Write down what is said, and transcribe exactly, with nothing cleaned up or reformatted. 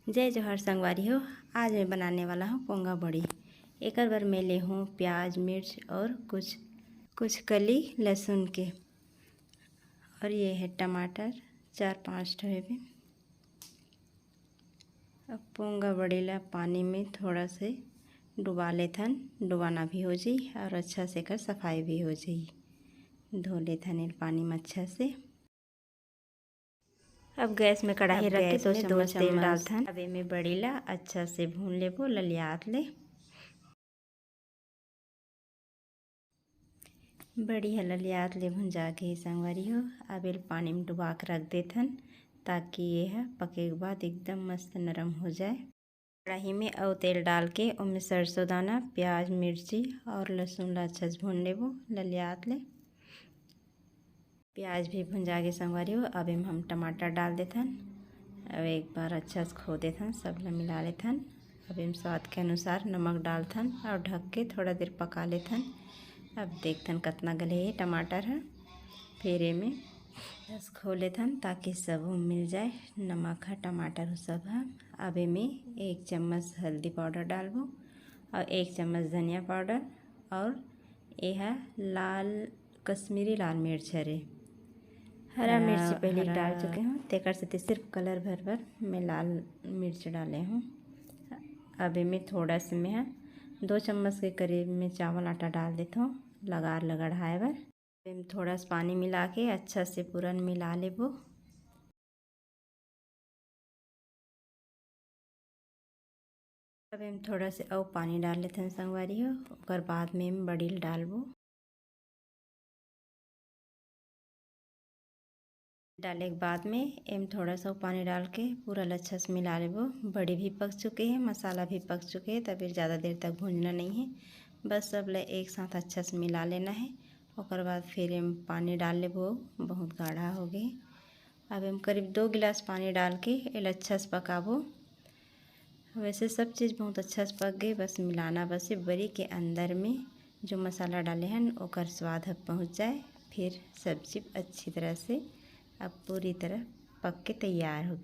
जय जोहार संगवारी हो, आज मैं बनाने वाला हूँ पोंगा बड़ी। एकर बर मैं ले हूँ प्याज, मिर्च और कुछ, कुछ कली लहसुन के। और ये है टमाटर, चार पाँच ठो हेबे। अब पोंगा बड़ी ला पानी में थोड़ा से डुबा लेथन, डुबाना भी हो जाई और अच्छा से एकर सफाई भी हो जाई। धो लेथन एला पानी में अच्छा से। अब गैस में कढ़ाई अब रख के गैस दो में दो चम्मच तेल चम्मच डालथन। अब एमे बड़ी ला अच्छा से भून लेबो ललियात ले। बड़ी ह ललियात ले भुंजा के संगवारी हो, अब एला पानी में डुबा के रख देथन, ताकि ये ह पके के बाद एकदम मस्त नरम हो जाए। कढ़ाई में अउ तेल डाल के ओमे सरसों दाना, प्याज, मिर्ची और लहसुन ला अच्छा से भून लेबो ललियात ले। प्याज भी भुंजा गे संगवारी हो, अब एम हम टमाटर डाल देथन। अब एक बार अच्छा से खो देथन, सब ला मिला लेथन। अब एम स्वाद के अनुसार नमक डालथन और ढक के थोड़ा देर पका लेथन। अब देखथन कतना गले हे टमाटर ह, फिर एमे बस खो लेथन ताकि सब मिल जाए नमक ह, टमाटर ह, सब ह। अब एमे एक चम्मच हल्दी पाउडर डालबो और एक चम्मच धनिया पाउडर और एहा लाल कश्मीरी लाल मिर्च हरे। हरा हरा, मिर्च पहले हरा। डाल चुके हूँ, तेकर सेती सिर्फ कलर भर बर मैं लाल मिर्च डाले हूँ। अब एमे थोड़ा से मैं ह दो चम्मच के करीब में चावल आटा डाल देथों लगार लगड़हाए बर। एमे थोड़ा सा पानी मिला के अच्छा से पूरन मिला लेबो। अब एमे थोड़ा से अउ पानी डाल लेथन संगवारी हो, ओकर बाद में एमे बड़ी ल डालबो। डाले के बाद में एमे थोड़ा सा अउ पानी डाल के पूरा ल अच्छा से मिला लेबो। बड़ी भी पक चुके हे, मसाला भी पक चुके हे, तब एला ज़्यादा देर तक भूंजना नहीं है, बस सब ल एक साथ अच्छा से मिला लेना है। ओकर बाद फिर एमे पानी डाल लेबो, बहुत गाढ़ा हो गे। अब एमे करीब दो गिलास पानी डाल के एला अच्छा से पकाबो। वैसे सब चीज़ बहुत अच्छा से पक गई, बस मिलाना बस ये बड़ी के अंदर में जो मसाला डाले हन ओकर स्वाद ह पहुँच जाए, फिर सब्जी अच्छी तरह से अब पूरी तरह पक के तैयार हो